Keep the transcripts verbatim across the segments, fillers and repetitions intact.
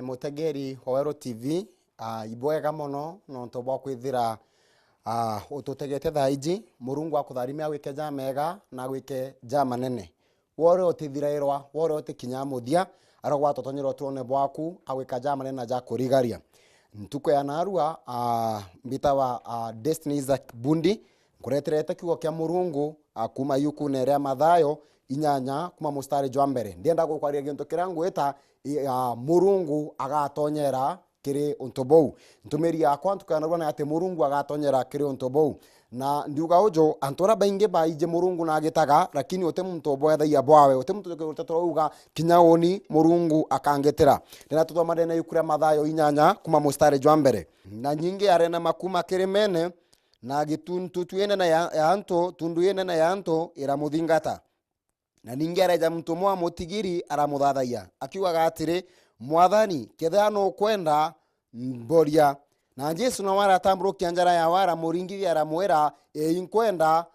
Mutegeri wa Weru T V, ah, ibwega mono nontu bwa kwithira, ah, ututegete thaa iji. Murungu akutharimia, agwike jamega na agwike jamanene. Wore utithirairwa, wore utikinya muthia, arogwatotonyera uturone bwaku, agwika jamanene na jakurigaria. Ntuku ya narua, ah, mbitawa, ah, Destiny Isaac Bundi, nkureterete kiugo kia Murungu, ah, kuma yukune ria Mathayo inyanya, kuma mustari jwa mbere. Ndienda gukwaria gintu kiria ngwita, i, ah, Murungu agatonyera kiri untu buu. Ntumiri yakwa ntuku ya narua ni ati Murungu agatonyera kiri untu buu. Na ndiuga uju, antu aria baingi baiji Murungu nagitaga, lakini uti muntu ubwethagia bwawe, uti muntu utetura uga, "Kinya uni Murungu akangitira." Ndienda tuthoma ndene yuku ria Mathayo inyanya, kuma mustari jwa mbere. Na nyingi arenama kuma kirimene, na gituntu twinene ya, ya antu, tundu inene ya antu iramuthingata. Na ningi areja muntu umwe wa mutigiri aramuthathayia, akiugaga atiri, "Mwathani, kethira nukwenda, mboria." Na Jesu nawe aratamburukia njara yawe, aramuringithia, aramwira, "Ii, inkwenda,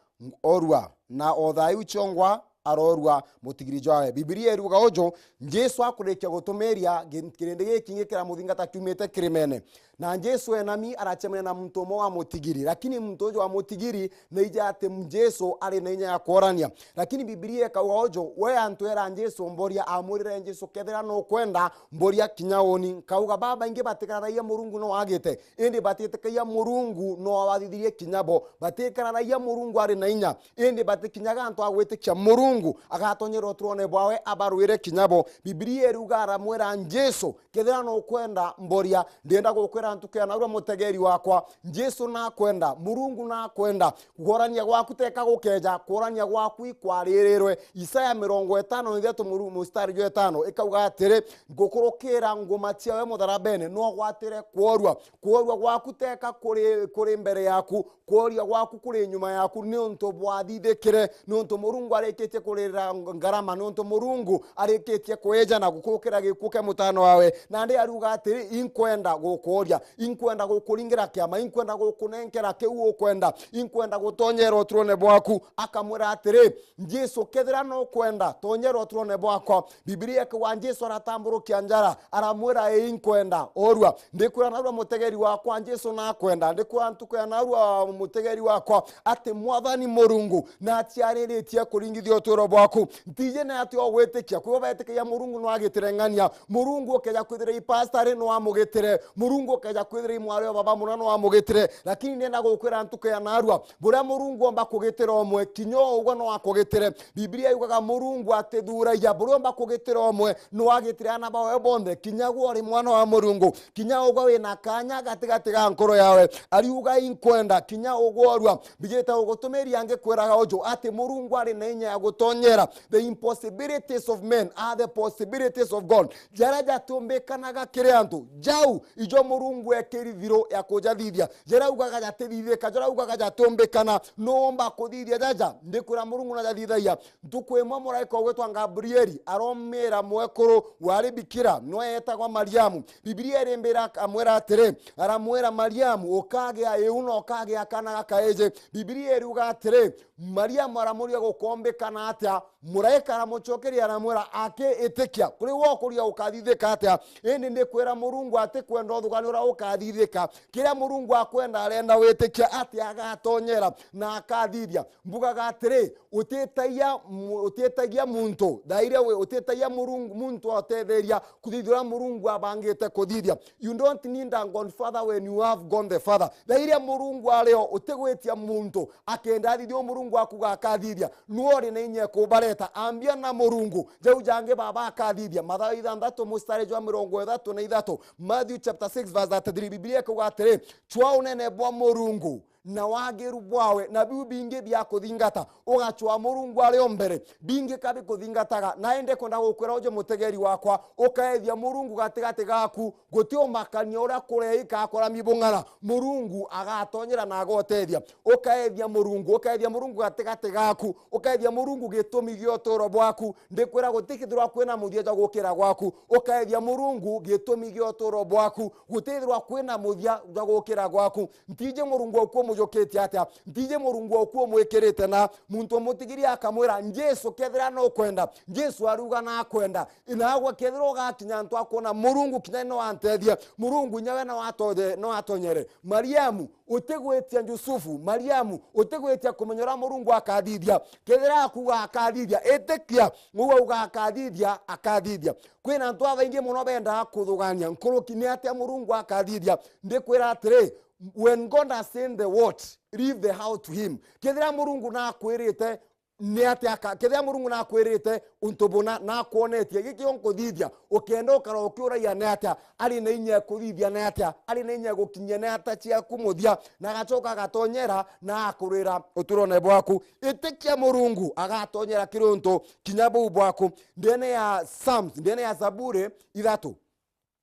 orua." Na o thaa iu ciongwa arorua mutigiri jwawe. Bibilia iruga uju, Jesu akurikia gutumiria, gi-, kirindi gikingi kiramuthingata kiumite kirimene. Na Jesu enami aracemania na muntu umwe wa mutigiri, lakini muntu uju wa mutigiri naija ati Jesu ari na inya ya kworania. Lakini Bibilia ikauga uju, we antu era Jesu, "Mboria," amwirire Jesu, "Kethira nukwenda, mboria kinya uni." Nkauga, babaingi batikararagia Murungu no agite, indi batitikagia Murungu no awathithirie kinya bo. Batikararagia Murungu ari na inya, indi batikinyaga antu a gwitikia Murungu agatonyera uturone bwawe abarwire kinya bo. Bibilia iruga aramwira Jesu, "Kethira nukwenda, mboria." Ndienda gukwira ntuku ya narua, mutegeri wakwa, Jesu nakwenda, Murungu nakwenda. Kworania gwaku teka gukeja, kworania gwaku ikwaririrwe. Isaya mirongo itano na ithatu muru-, mustari jwa itano ikauga atiri, "Ngukurukira nguma ciawe mutharabene, no gwatire kworua." Kworua gwaku teka kuri, kuri mbere yaku, kworia gwaku kuri nyuma yaku, niuntu bwathithikire, niuntu Murungu arikitie kurira ngarama, niuntu Murungu arikitie kweja na gukurukira gikuo kia mutano wawe. Nandi ariuga atiri, "Inkwenda gukworia, inkwenda gukuringira kiama, inkwenda gukunenkera kiu ukwenda, inkwenda gutonyera uturone bwaku." Akamwira atiri, "Jesu, kethira nukwenda, tonyera uturone bwakwa." Bibilia ikauga Jesu aratamburukia njara, aramwira, "Ii, inkwenda, orua." Ndikwira narua, mutegeri wakwa, Jesu nakwenda. Ndikwira ntuku ya narua, mutegeri wakwa, ati Mwathani Murungu naciariritie kuringithia uturo bwaku. Ntiji ni ati ogwitikia, kwibo betikagia Murungu no agitire ng'ania. Murungu ukeja kwithira i pastor ri, no amugitire. Murungu ukeja kwithira i mwari wa baba muna, no amugitire. Lakini ndienda gukwira ntuku ya narua, buria Murungu omba kugitira umwe, kinya o ugwe no akugitire. Bibilia yugaga Murungu atithuragia, buria omba kugitira umwe, no agitire ana bawe bonthe, kinya gwe uri mwana wa Murungu, kinya ugwe wina kanya gatigati ga nkoro yawe. Ariuga, "Inkwenda," kinya ugwe orua. Mbijite gugutumiria ngikwiraga uju, ati Murungu ari na inya ya gutonyera. The impossibilities of men are the possibilities of God. Jaria jatiumbikanaga kiri antu, jau ijo Murungu ekiri thiru ya kujathithia. Jaria augaga jatithithika, jaria augaga jatiumbikana, nuumba kuthithia jaja. Ndikwira Murungu najathithagia. Ntuku imwe muraika ugwitwa Gabrieli aromira mwekuru wari bikira, nwe etagwa Mariamu. Bibilia irimbira akamwira atiri, aramwira, "Mariamu, ukagia iu na ukagia kana gakaiji." Bibilia iriuga atiri, Mariamu aramuria, "Gukombikana atia?" Muraika aramucokeria aramwira, "Aki, itikia. Kuri we ukuria ukathithika atia? Indi ndikwira Murungu atikwenda uthugani uria ukathithika. Kiria Murungu akwenda arenda witikia ati agatonyera na akathithia." Mbugaga atiri, utitagia mu-, utitagia muntu, thaire we, utitagia Murungu, muntu otetheria kuthithia uria Murungu abangite kuthithia. You don't need a godfather when you have God the Father. Thaire Murungu ario, utigwitia muntu akenda athithia u Murungu akuga akathithia. Nwe uri na inya kubareta. Ambia na Murungu. Jau jangi baba akathithia. Mathayo ithanthatu mustari jwa mirongo ithatu na ithatu. Matthew chapter six verse thirty-three. Bibilia ikauga atiri, "Cwa unene bwa Murungu na wagiru bwawe, na biu bingi biakuthingata, ugacwa Murungu ari o mbere, bingi ka bikuthingataga." Na indi kwenda gukwira uju, mutegeri wakwa, ukaethia Murungu gatigati gaku, guti umakania uria kureika akora mibung'ara, Murungu agatonyera na agotethia. Ukaethia Murungu, ukaethia Murungu gatigati gaku, ukaethia Murungu gitumi gia uturo bwaku. Ndikwira gutikithirwa kwina muthia jwa gukira gwaku, ukaethia Murungu gitumi gia uturo bwaku, gutithirwa kwina muthia jwa gukira gwaku. Ntiji Murungu au njukitie atia? Ntiji Murungu oku umwikirite na. Muntu umutigiria akamwira, "Jesu, kethira nukwenda." Jesu ariuga, "Nakwenda." Naagwe kethira ugakinya antu akwona Murungu kinya no antethie, Murungu inya we no atonye-, no atonyere. Mariamu, utigwitia Jusufu, Mariamu, utigwitia kumenya uria Murungu akathithia. Kethira akuga akathithia, itikia, uga uga akathithia, akathithia. Kwina antu abaingi mono bendaga kuthugania nkuruki ni atia Murungu akathithia. Ndikwira atiri, when God has said the what, leave the how to him. Kethira Murungu nakwirite, ni atia aka-, kethira Murungu nakwirite untu buna, nakwonetie giki unkuthithia, ukenda ukara ukiuragia ni atia, ari na inya ekuthithia ni atia, ari na inya egukinyia ni atia ciaku muthia, na agacoka agatonyera na akurira uturone bwaku. Itikia Murungu agatonyera kiri untu kinya buu bwaku. Ndene ya Psalms, ndene ya Zaburi ithatu,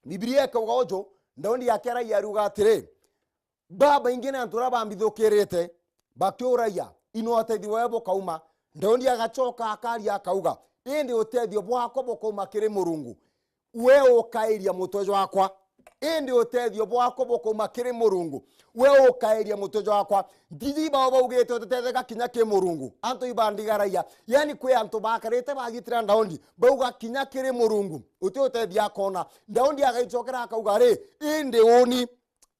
Bibilia ikauga uju, Daudi akiaragia ariuga atiri, "Babaingi ni antu uria bambithukirite, bakiuragia, ino utethio bwao bukauma." Daudi agacoka akaria akauga, "Indi utethio bwakwa bukauma kiri Murungu. We ukairia mutwe jwakwa. Indi utethio bwakwa bukauma kiri Murungu. We ukairia mutwe jwakwa." Ntiji bao baugite utitetheka kinya ki Murungu. Antu ibandigaragia. Yani kwi antu bakarite bagitira Daudi, bauga kinya kiri Murungu uti utethio akona. Daudi agaicokera akauga, "Ri, indi uni?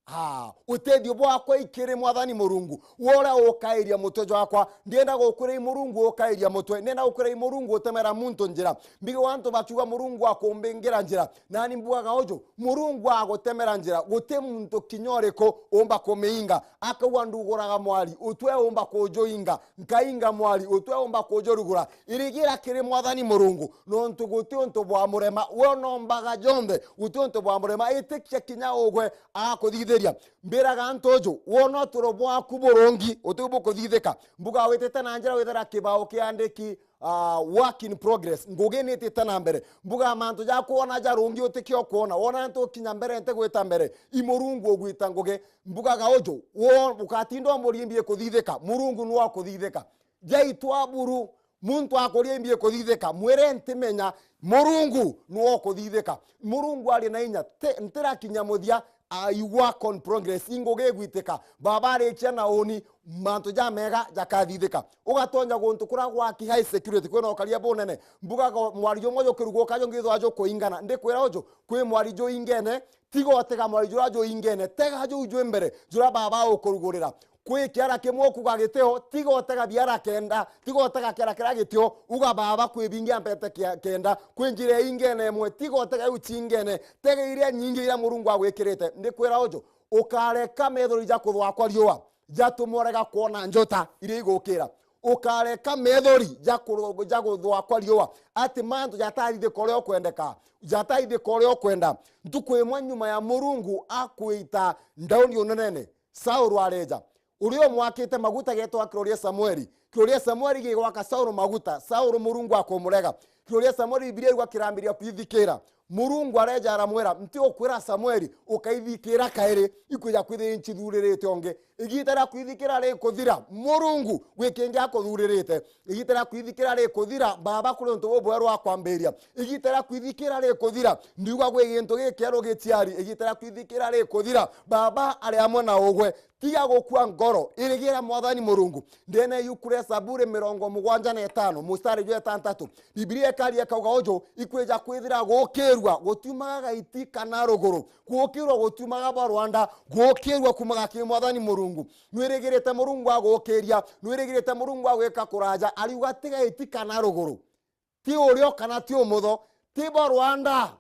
Ah, utethio bwakwa ikiri Mwathani Murungu, we uria ukairia mutwe jwakwa." Ndienda gukwira i Murungu ukairia mutwe, ndienda gukwira i Murungu utemera muntu njira. Mbigagua antu bakiuga Murungu akumbingira njira, nani mbugaga uju, Murungu agutemera njira, guti muntu kinya uriku umba kumiinga. Akauga, "Nduguraga mwari, utwe umba kujuinga, nkainga mwari, utwe umba kujurugura." Irigira kiri Mwathani Murungu, nontu guti untu bwa murema, we nombaga jonthe, guti untu bwa murema. Itikia kinya ugwe akuthithiria. Mbiraga antu uju, wona uturo bwaku burungi, uti bukuthithika, mbuga witite na njira withira kibao kiandiki, ah, work in progress, ngugi nitite na mbere. Mbuga mantu jaku wona jarungi utikio kuona, wona antu ukinya mbere nti gwita mbere, i Murungu ugwita ngugi. Mbugaga uju, wo-, ugatinda umuria imbi ikuthithika, Murungu nwe ukuthithika. Jaitwa buru, muntu akuria imbi ikuthithika, mwire ntimenya, Murungu nwe ukuthithika. Murungu ari na inya, ti-, ntirakinya muthia, I work on progress. Ingugi igwitika. Baba arikia na uni, mantu jamega jakathithika. Ugatonya guntu kuria gwa ki high security, kwina ukaria bunene. Mbugaga mwari jumwe jukiruguka, jungi jwa jukuingana. Ndikwira uju, kwi mwari juingene, tiga utega mwari juria juingene, tega juu jwi mbere, juria Baba ukurugurira. Kwi kiara kimwe ukuga gitio, tiga utega biara kenda, tiga utega kiara kiria gitio, uga, "Baba, kwi bingi ampete kia-, kenda." Kwi njira ingene imwe, tiga utega iu cingene, tega iria nyingi iria Murungu agwikirite. Ndikwira uju, ukareka methori ja kuthwakwa riua jatume urega kwona njota iria igukira. Ukareka methori ja kuru-, ja kuthwakwa riua, ati mantu jatathithika uria ukwendeka, jatathithika uria ukwenda. Ntuku imwe nyuma ya Murungu akwita Daudi unenene, Saulu areja. Uria umwakite maguta getwa kiroria Samueli. Kiroria Samueli gigwaka Saulu maguta. Saulu Murungu akumurega. Kiroria Samueli, Bibilia iuga kirambiria kwithikira. Murungu areja aramwira, "Nti ukwira Samueli, ukaithikira kairi, ikwija kwithira ncithuririte ungi." Igita ria kwithikira rikuthira, Murungu gwi kingi akuthuririte. Igita ria kwithikira rikuthira, Baba, kuri untu bubwerwa akwambiria. Igita ria kwithikira rikuthira, ndiuga gwi gintu gikieru giciari. Igita ria kwithikira rikuthira, Baba ari amwe na ugwe. Tiga gukua ngoro, irigira Mwathani Murungu. Ndene yuku ria Zaburi mirongo mugwanja na itano, mustari jwa itantatu, Bibilia ikaria ikauga uju, ikwija kwithira gukirua gutiumaga gaiti kana ruguru. Gukirua gutiumaga bwa rwanda, gukirua kuumaga ki Mwathani Murungu. Nwirigirite Murungu agukiria, nwirigirite Murungu agwika kuraja, ariuga ti gaiti kana ruguru. Ti urio kana ti umutho, ti bwa rwanda,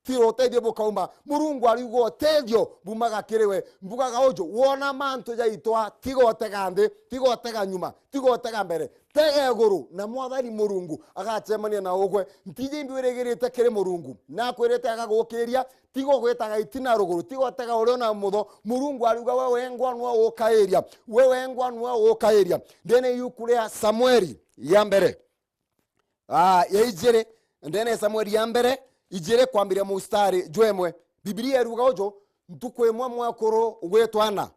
ti rutethio bukauma. Murungu ariuga utethio bumaga kiri we. Mbugaga uju, wona mantu jaitwa, tiga utega nthi, tiga utega nyuma, tiga utega mbere, tega iguru, na Mwathani Murungu agacemania na ugwe. Ntiji imbi wirigirite kiri Murungu, nakwirite agagukiria, tiga ugwitaga itina ruguru, tiga utega urio na mutho. Murungu ariuga we wengwa nwe ukairia, we wengwa nwe ukairia. Ndene yuku ria Samueli ya mbere, Ah, ya ijiri, ndene ya Samueli ya mbere, ijiri kwambiria mustari jwa imwe. Bibilia iruga uju, ntuku imwe mwekuru ugwitwa Ana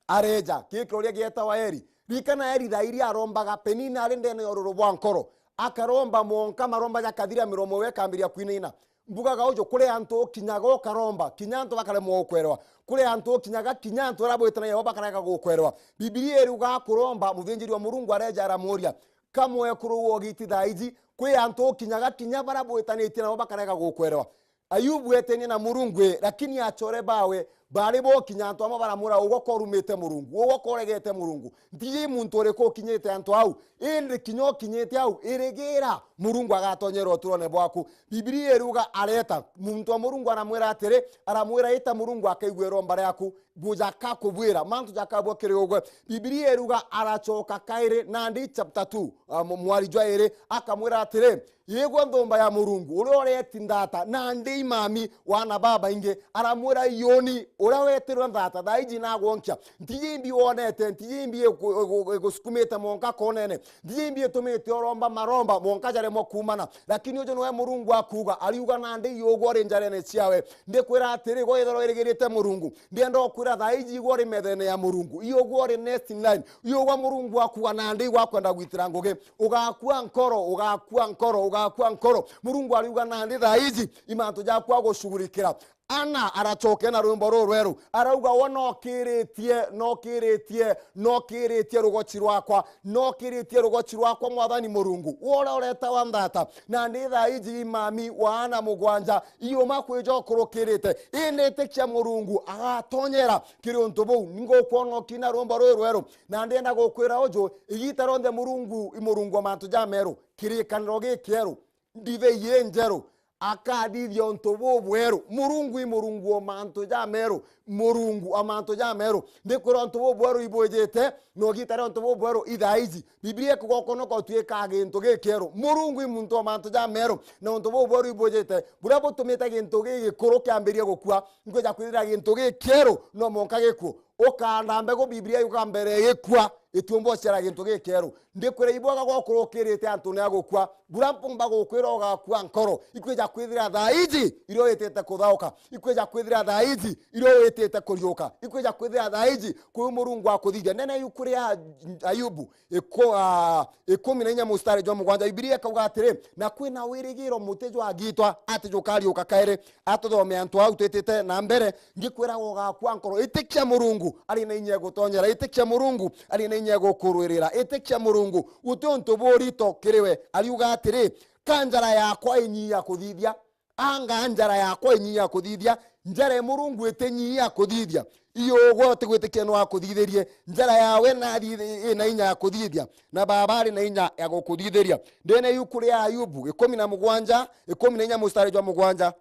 areja, ki kiroria gietawa Eli. Ririkana Eli thaa iria arombaga, Penina ari ndene ya ururu bwa nkoro. Akaromba mwonka, maromba jakathira, miromo iwe ikambiria kwinaina. Mbugaga uju, kuri antu ukinyaga ukaromba, kinya antu bakaremwa gukwerewa. Kuri antu ukinyaga, kinya antu aria bwitanagia nabo bakarega gukwerewa. Bibilia iriuga kuromba, muthinjiri wa Murungu areja aramuria, "Ka mwekuru ugiti thaa iji?" Kwi antu ukinyaga, kinya baria bwitanitie nabo bakarega gukwerewa. Ayubu etenie na Murungu, ii, lakini achore bawe bari bokinya antu amwe baramwira, "Ugwe korumite Murungu, ugwe koregete Murungu." Ntiji muntu uriku ukinyite antu au, indi kinya ukinyite au, irigira Murungu agatonyera uturone bwaku. Bibilia iriuga areta, muntu wa Murungu aramwira atiri, aramwira, "Ita Murungu akaigua iromba riaku, bu-, jakakubwira, mantu jakabua kiri ugwe." Bibilia iriuga aracoka kairi, nandi chapter two, ah, mu-, mwari jwa iri, akamwira atiri, "Igwe nthumba ya Murungu, uria ureti nthata, nandi imami wa ana babaingi," aramwira, "Yuni, uria wetirwe nthata, thaa iji nagwonkia. Ntiji imbi wonete, ntiji imbi igu-, igu-, igusukumite mwanka konene, ntiji imbi itumite uromba maromba mwanka jaremwa kuumana. Lakini uju niwe Murungu akuuga, ariuga, nandi iugwe uri njarene ciawe." Ndikwira atiri, gwe ithirwa wirigirite Murungu, ndienda ukwira thaa iji igwe uri methene ya Murungu, iugwe uri next in line, iugwe Murungu akuuga, nandi igwakwenda gwitira ngugi. Ugakua nkoro, ugakua nkoro, ugakua nkoro. Murungu ariuga, nandi thaa iji imantu jakwa gushughulikira. Ana aracokia na rwimbo ruu rweru, arauga, "We nokiritie, nokiritie, nokiritie rugoci rwakwa, nokiritie rugoci rwakwa, Mwathani Murungu, we uria uretawa nthata. Nandi thaa iji imami wa ana mugwanja, iuma kwija ukurukirite, indi itikia Murungu agatonyera kiri untu buu." Ningukwona ukina rwimbo ruu rweru, na ndienda gukwira uju, igita rionthe Murungu i Murungu wa mantu jameru, kirikaniro gikieru, ndibei injeru, akathithia untu bubweru. Murungu i Murungu o mantu jameru, Murungu o mantu jameru. Ndikwira untu bubweru ibwijite, na ugita ria untu bubweru i thaa iji. Bibilia ikuga ukonoka utuika gintu gikieru. Murungu i muntu o mantu jameru, na untu bubweru ibwijite, buria butumite gintu gigikuru kiambirie gukua, ikwija kwithira gintu gikieru no mwanka gikue. Ukaanda mbegu, Bibilia yuga mbere igikua, itiumba uciara gintu gikieru. Ndikwira ibwaga gwakurukirite antu ni agukua. Bura mpumba gukwira ugakua nkoro. Ikwija kwithira thaa iji irio witite kuthauka. Ikwija kwithira thaa iji irio witite kuriuka. Ikwija kwithira thaa iji kwi Murungu akuthithia. Nene yu kuri A-, Ayubu, iku-, ah, ikumi na inya mustari jwa mugwanja. Bibilia ikauga atiri, "Na kwina wirigiro muti jwagitwa ati jukariuka kairi." Atuthome antu au twitite na mbere, ngikwira ugakua nkoro. Itikia Murungu ari na inya egutonyera. Itikia Murungu ari na inya egukurwirira. Itikia Murungu. Guti untu burito kiri we. Ariuga atiri, "Ka njara yakwa inyii ya kuthithia? Anga njara yakwa inyii ya kuthithia? Njara ya Murungu itinyii ya kuthithia." Iyo ugwe utigwitikia no akuthithirie. Njara yawe nathi-, ina inya ya kuthithia, na Baba ari na inya ya gukuthithiria. Ndene yuku ria Ayubu ikumi na mugwanja, ikumi na inya mustari jwa mugwanja.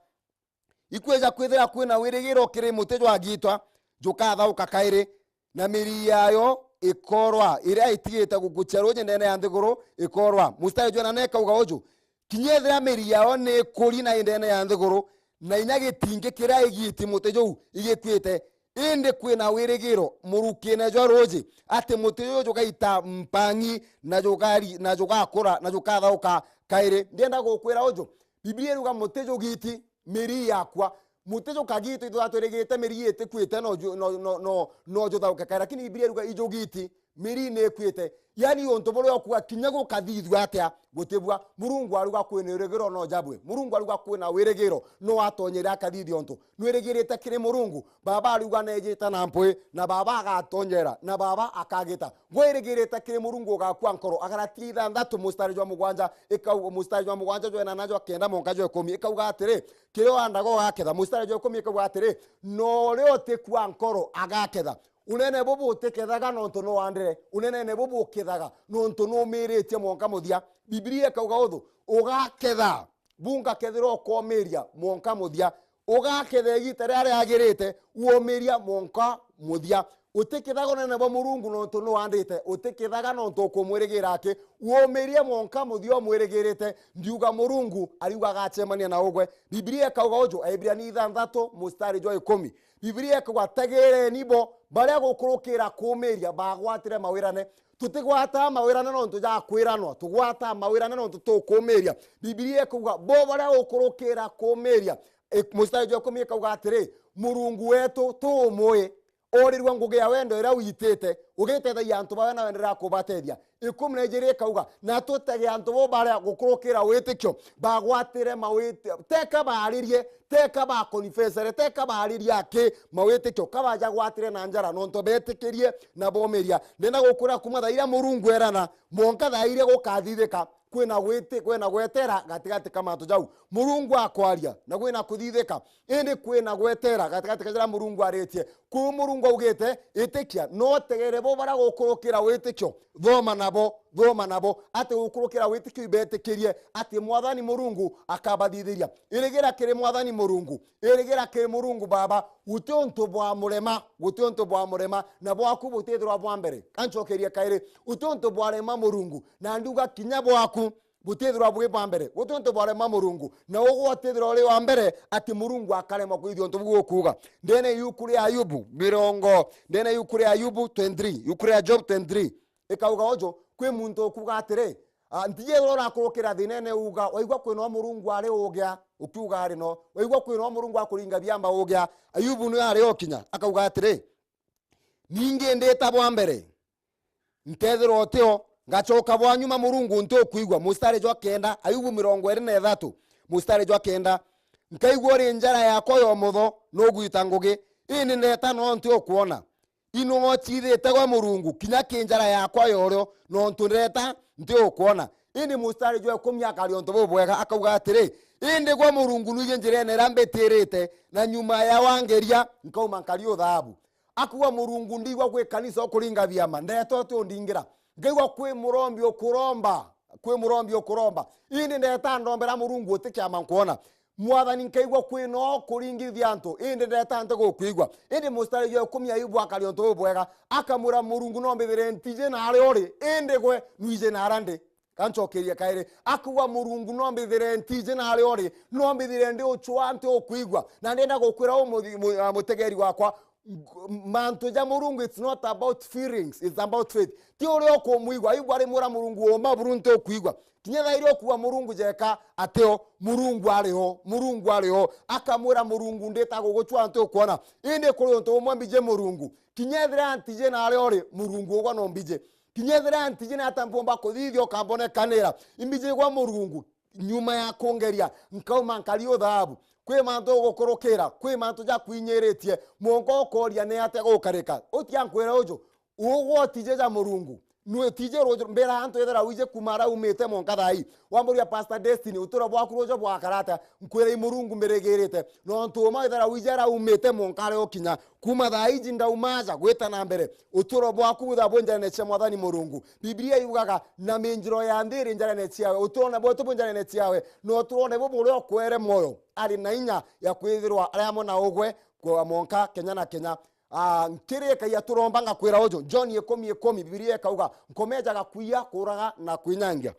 Ikwija kwithira kwina wirigiro kiri muti jwa gitwa, jukathauka kairi, na miri yayo ikorwa, iria itigite gukucia ruuji ndene ya nthiguru ikorwa. Mustari jwa nane ikauga uju, "Kinya ethira miri yayo ni ikuri na i ndene ya nthiguru, na inya gitingi kiria igiti muti juu igikuite, indi kwina wirigiro murukine jwa ruuji, ati muti juju jugaita mpang'i, na jugari-, na jugakura, na jukathauka kairi." Ndienda gukwira uju, Bibilia iruga muti jugiti, miri yakwa. Muti jukagitwa, ithuthatu irigite, miri itikuite, no ju-, no, no, no, no juthauke kairi. Lakini Bibilia iruga ijugiti, miri ni ikuite. Yani, untu buria ukuga kinya gukathithua atia, gutibua. Murungu aruga kwina wirigiro no jabue. Murungu aruga kwina wirigiro no atonyere akathithia untu. Nwirigirite kiri Murungu? Baba ariuga nejite na mpui, na Baba agatonyera, na Baba akagita. Gwirigirite kiri Murungu ugakua nkoro. Agalatia ithanthatu mustari jwa mugwanja, ikau-, mustari jwa mugwanja, jwa inana, jwa kenda, mwanka jwa ikumi, ikauga atiri, "Kiria uandaga ugaketha." Mustari jwa ikumi ikauga atiri, "Na uria utikua nkoro agaketha." Unene bubu utikethaga nontu nuandire. Unenene bubu ukethaga nontu numiritie mwanka muthia. Bibilia ikauga uthu, ugaketha, bu ngakethirwa ukomiria mwanka muthia. Ugaketha igita riria riagirite, uomiria mwanka muthia. Utikethaga unene bwa Murungu nontu nuandite. Utikethaga nontu ukumwirigira aki. Uomirie mwanka muthia umwirigirite. Ndiuga Murungu ariuga agacemania na ugwe. Bibilia ikauga uju, Aibirania ithanthatu, mustari jwa ikumi. Bibilia ikauga, "Tegeereni bo baria gukurukira kuumiria bagwatire mawirane." Tutigwataa mawirane nontu ja kwiranwa, tugwataa mawirane nontu tukuumiria. Bibilia ikauga, "Bo baria gukurukira kuumiria." E, mustari jwa ikumi ikauga atiri, "Murungu wetu tuumui, Orirua ngugi ya wendo iria uitite, ugitethagia antu bawe na wenderea kubatethia. Ikumi na ijiri ikauga, na tutege antu bo baria gukurukira witikio, bagwatire mawiti-, teka baaririe, teka bakonfesere, teka baaririe aki mawitikio, kabajagwatire na njara, nontu betikirie na bomiria. Ndenda gukwira kuma thaa iria Murungu erana, mwanka thaa iria gukathithika, kwina gwiti-, kwina gwetera gatigati ka mantu jau. Murungu akwaria, na kwina kuthithika, indi kwina gwetera gatigati ka jaria Murungu aritie. Kuu Murungu augite, itikia, no utegere bo baria gukurukira witikio, thoma nabo, thoma nabo, ati gukurukira witikio ibetikirie, ati Mwathani Murungu akabathithiria. Irigira kiri Mwathani Murungu, irigira kiri Murungu Baba, guti untu bwa murema, guti untu bwa murema, na bwaku butithirwa bwa mbere. Kancokerie kairi, guti untu bwa rema Murungu, na ndiuga kinya bwaku butithirwa bwi bwa mbere, guti untu bwarema Murungu, na ugwe utithirwa uri wa mbere, ati Murungu akaremwa kwithia untu buu ukuuga. Ndene yuku ria Ayubu mirongo, ndene yuku ria Ayubu twenty-three, yuku ria Job twenty-three, ikauga uju, kwi muntu ukuuga atiri, ah, ntiji ithirwa urakurukira thinene uga, waigua kwina o Murungu ari ugia, ukiuga ari no, waigua kwina o Murungu akuringa biamba ugia. Ayubu niwe ari o kinya, akauga atiri, ningi ndita bwa mbere, nkethirwa utio, ngacoka bwa nyuma Murungu nti ukwigua. Mustari jwa kenda, Ayubu mirongo iri na ithatu, mustari jwa kenda, nkaigua uri njara yakwa ya umotho, nugwita ngugi, indi ndeta no nti ukwona. Inong'ocithite gwe Murungu, kinya ki njara yakwa ya urio, nontu ndeta nti ukwona. Indi mustari jwa ikumi akaria untu bubwega, akauga atiri, indi gwe Murungu nwiji njirene iria mbitirite, na nyuma ya wangeria, nkauma nkari uthabu. Akuuga, Murungu, ndigua kwi kanisa ukuringa biama, ndeta uti undingira. Ngaigua kwi murombi ukuromba, kwi murombi ukuromba. Indi ndeta ndombera Murungu uti kiama nkwona. Mwathani, nkaigua kwi no kuringithia antu, indi ndeta nti gukwigua. Indi mustari jwa ikumi Ayubu akaria untu bubwega, akamwira Murungu, no mbithire ntiji na aria uri, indi gwe nwiji na aria ndi. Kancokerie kairi, akuuga, Murungu, no mbithire ntiji na aria uri, no mbithire ndi ucwa nti ukwigua. Na ndenda gukwira u muthi-, mu-, ah, mutegeri wakwa, ng-, mantu ja Murungu, it's not about feelings, it's about faith. Ti uria ukumwigua. Ayubu arimwira Murungu, uma buru nti ukwigua. Kinya thaa iria ukuuga Murungu jeka atio, Murungu ari ho, Murungu ari ho. Akamwira Murungu, ndita gugucwa nti ukwona. Indi kuri untu umwe mbiji Murungu. Kinya ethira ntiji na aria uri, Murungu ugwe no mbiji. Kinya ethira ntiji na ata mpumba kuthithia ukambonekanira. Imbijigwa Murungu, nyuma ya kungeria, nkauma nkari uthabu. Kwi mantu ugukurukira, kwi mantu jakwinyiritie, mwanka ukoria ni atia gukarika. Utia nkwira uju, ugwe utiji ja Murungu. Nwe utiji ruju, mbira antu ethira wiji kuma aria umite mwanka thaa ii. Wamburia Pastor Destiny, uturo bwaku ruju bwakara atia? Nkwira i Murungu mbirigirite. Nontu uma ethira wiji aria umite mwanka aria ukinya. Kuma thaa iji ndauma aja gwita na mbere, uturo bwaku butha bwi njarene cia Mwathani Murungu. Biblia yugaga, na minjiro ya nthi iri njarene ciawe, uturone bwetu bwi njarene ciawe, na uturone bu buria ukwere mwoyo ari na inya ya kwithirwa ari amwe na ugwe kwa mwanka kenya na kenya. Ah, nkirikagia turomba ngakwira uju, John ikumi ikumi, Biblia ikauga, nkomejaga kuiya, kuraga na kwinyangia.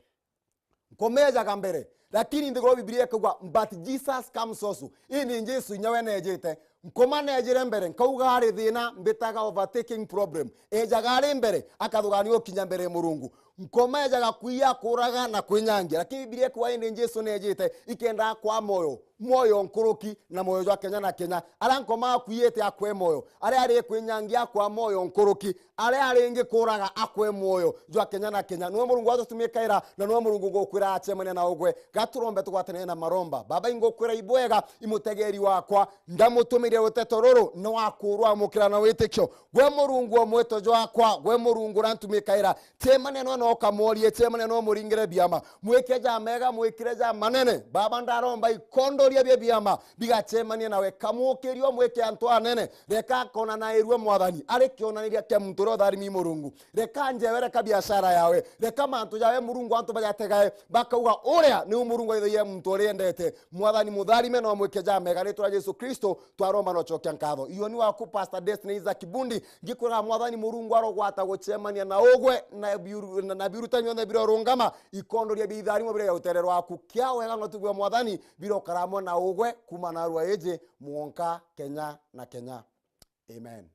Nkomejaga mbere, lakini nthiguru Biblia ikauga, but Jesus comes also. Indi Jesu inya we nejite. Nkoma nejire mbere, nkauga ari thina, mbitaga overtaking problem. Ejaga ari mbere, akathugania gukinya mbere ya Murungu. Nkoma ejaga kuiya, kuraga na kwinyangia. Lakini Biblia ikauga indi Jesu nejite, ikenda kwa moyo, moyo nkuruki na moyo jwa kenya na kenya. Aria nkoma akuiyite akwe moyo, aria ari kwinyangia akwa moyo nkuruki, aria aringi kuraga akwe mwoyo jwa kenya na kenya. Niwe Murungu watutumikaira, na niwe Murungu ngukwira acemania na ugwe. Gaturombe tugwatanire na maromba. Baba, ingukwira ibwega, imutegeri wakwa, ndamutumirie ruteto ruru, ni wakurwamukira na witikio. Gwe Murungu o mwito jwakwa, gwe Murungu urantumikaira, cemania nwe na ukamorie, cemania nwe umuringire biama. Mwike ja mega, mwikire ja manene. Baba, ndaromba ikondoria bia biama, bigacemanie nawe. Kamukirio mwike antu anene. Reka akonanairue Mwathani, ari kionaniria kia muntu uria utharimi Murungu. Reka njewe, reka biashara yawe, reka mantu jawe Murungu antu bajategae, bakauga, uria niu Murungu aithagia muntu uria endete. Mwathani mutharime na umwike ja mega, ritwa ria Jesu Kristo twaromba na ucokia nkatho. Iyo ni waku Pastor Destiny Isaac Bundi, ngikwira Mwathani Murungu arogwata gucemania na ugwe na biuru-, na, na biurutani bionthe birorungama, ikondoria bia itharimo biria ya utere rwaku. Kia wega na utugi bwa Mwathani birokara amwe na ugwe kuma narua iji mwanka kenya na kenya. Amen.